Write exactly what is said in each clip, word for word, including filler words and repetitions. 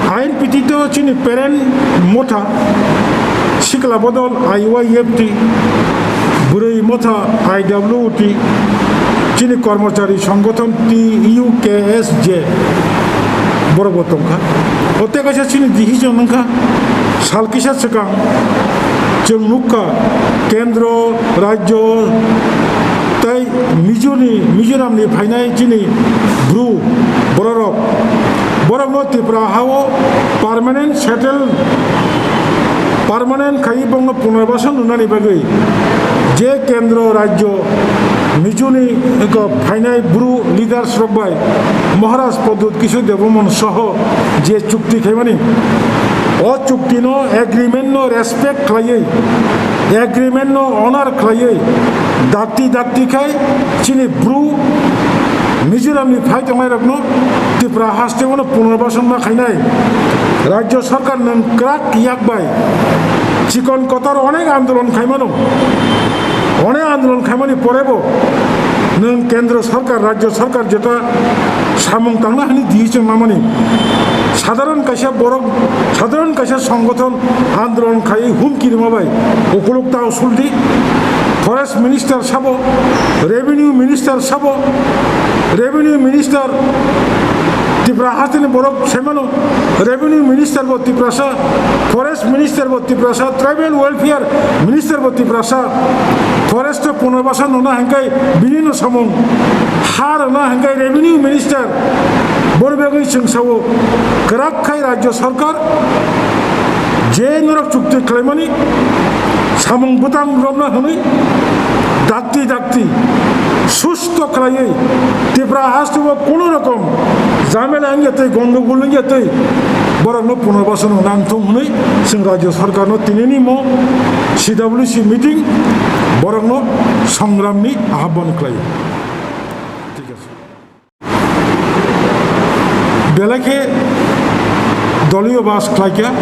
I N P T to chini parent motha, Sikla Bodol I Y F T, Bwrwi Motha I W T, chini Kormochari Songgothon T U K S J, borok bo tongkha. O tei kaisa chini decision wngkha, sal kisa swkang chwng nukha, kendro, rajyo tei Mizoni, Mizoramni phainai chini Bru bororok, borokno Tripura hao permanent settle, permanent khai bongno punarbasan rwnani bagwi je kendro rajyo Mizoni phainai Bru leaders rok bai Maharaj Pradyut Kishore Debbarman soho je chukti khaimani, o chukti no, agreement no respect khlaiwi, agreement no honor khlaiwi, dakti dakti khai chini Bru Mizoramni phai tongnairokno Tripura haste-o no punarbasan ma khainai. Rajyo sarkar nwng kwrak yak bai chikon kotor onek andolon khaimano. Onek andolon khaimani porebo nwng kendro sarkar, rajyo sarkar jeta samung tangna hwnwi decision lamani. Sadharon kaisa borok, sadharon kaisa songgothon andolon khaiwi humki rwma bai ukuluk tao suldi. Forest Minister sabo, Revenue Minister sabo, Revenue Minister Tripura hasteni borok saimano, Revenue Minister bo Tiprasa, Forest Minister bo Tiprasa, Tribal Welfare Minister bo Tiprasa, Forest o punarbasan nona hingkai bini no samung, ha rwna hingkai Revenue Minister, boro bagwi chwng sao kwrak khai Rajyo Sarkar je norok chukti khlaimani samung bwtang romna hwnwi dakti dakti susto khlaiwi Tripura hasteo kuno rokom jamela wngya twi, gondogol wngya twi borokno punarbasan nangthung hwnwi chwng Rajyo Sarkarno tinini mo C W C meeting borokno songramni ahban khlaio. Belai khe doliyo bas khlaikha,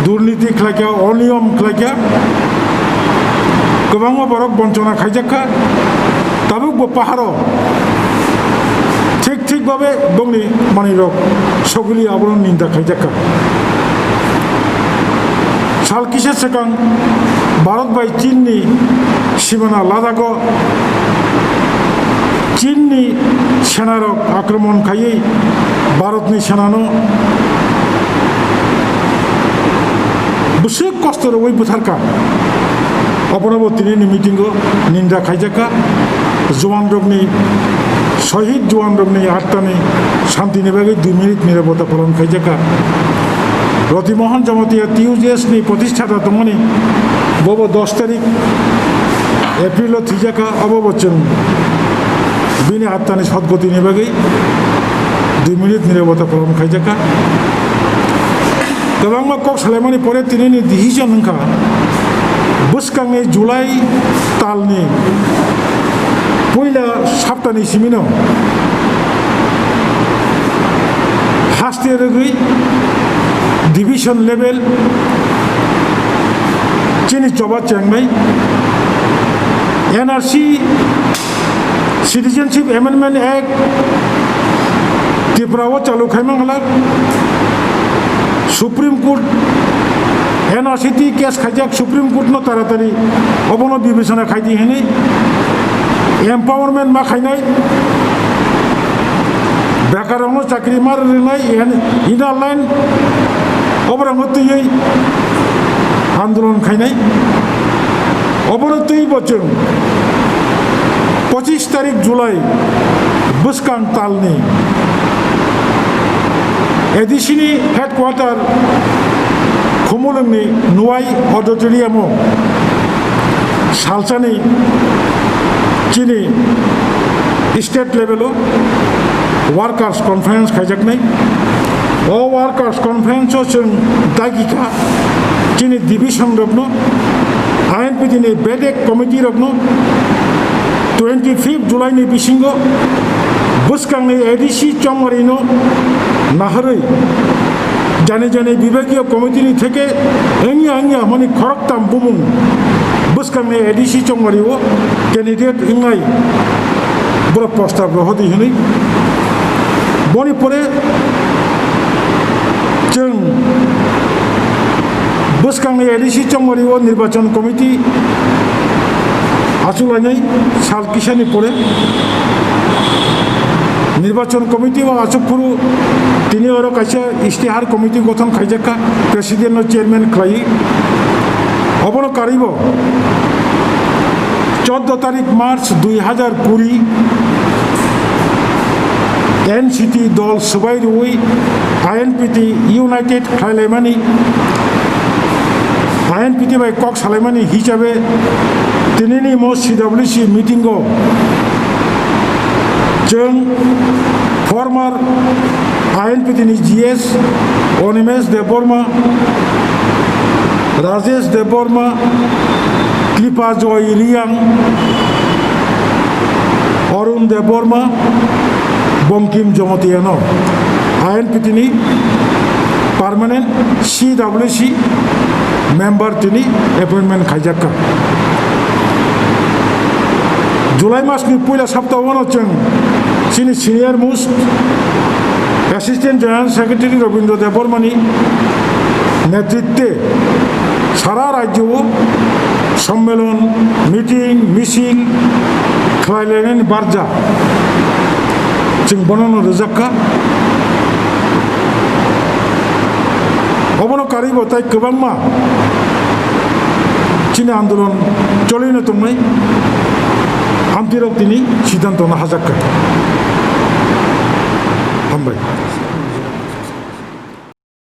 durniti khlaikha, oniyom khlaikha, kwbangma borok bonchona khaijakha, tabuk bo paharo thik thik babe bongni manwirok sogwli abono ninda khaijakha. Sal kisa swkang Bharat bai Chinni simana Ladago Chinni senarok akromon khaiwi Bharatni senano bwswk kosto rwui bwtharkha. Obono bo tinini meetingo ninda khaijakha. Juanrokni, sohid juanrokni attani santini bagwi dui minute nirobota palon khaijakha. Roti Mohan Jamatia T U J S ni protistata tongmani bobo dos tarik April o thwijakha, obo bo chwng bini attani sotgotini bagwi dui minute nirobota palon khaijakha. Kwbangma kok salaimani pore tinini decision wngkha bwskangni July talni puila saptani simino haste rwgwi division level chini choba chengnai N R C Citizenship Amendment Act Tripura o chalu khaimang halak Supreme Court N R C T case khaijak Supreme Court no taratari obono bibechona khaidi hinwi empowerment ma khainai. Bekarokno chakri ma rwnai, en-, inner line oborokno twiwi andolon khainai. Obono twi bo chwng pochis tarik July bwskang talni A D C ni headquarter Khumulwngni Nuai Auditorium o salsani chini state level o workers conference khaijaknai. O workers conference o chwng dagi kha chini division rokno, I N P T ni bedek committee rokno twenty fifth July ni bisingo bwskangni A D C chongmari no naharwi jani jani bibagiyo committee ni theke wngya wngya mani khoroktham bumung bwskangni A D C chongmari o candidate wngnai borok prostab rohodi hinwi. Boni pore Chwng bwskangni A D C chongmari o nirbachon committee achuk lainai sal kisani pore. Nirbachon committee o achuk phuru tini oro kaisa istihar committee gothon khaijak kha, president no chairman khlaiwi. Obono karwibo chordo tarik March dui hazar kuri N C T dol swbai rwui I N P T united khlailaimani, I N P T bai kok salaimani hisabe tinini mo C W C meeting o chwng former I N P T ni G S Onimesh Debbarma, Rajesh Debbarma, Kripa Joy Riang, Arun Debbarma, Bongkim Jomatiano I N P T ni permanent C W C member tini appointment khaijak kha. July mas ni puila sapta o no chwng chini senior most Assistant General Secretary Rabindra Debbarmani netritwe sara rajyo o sammelon, meeting, mising khlailainani barja chwng bonono rwjak kha. Obono karwibo tai kwbangma chini andolon cholino tongnai amtirok tini siddhanto no hajak kha. Hambai.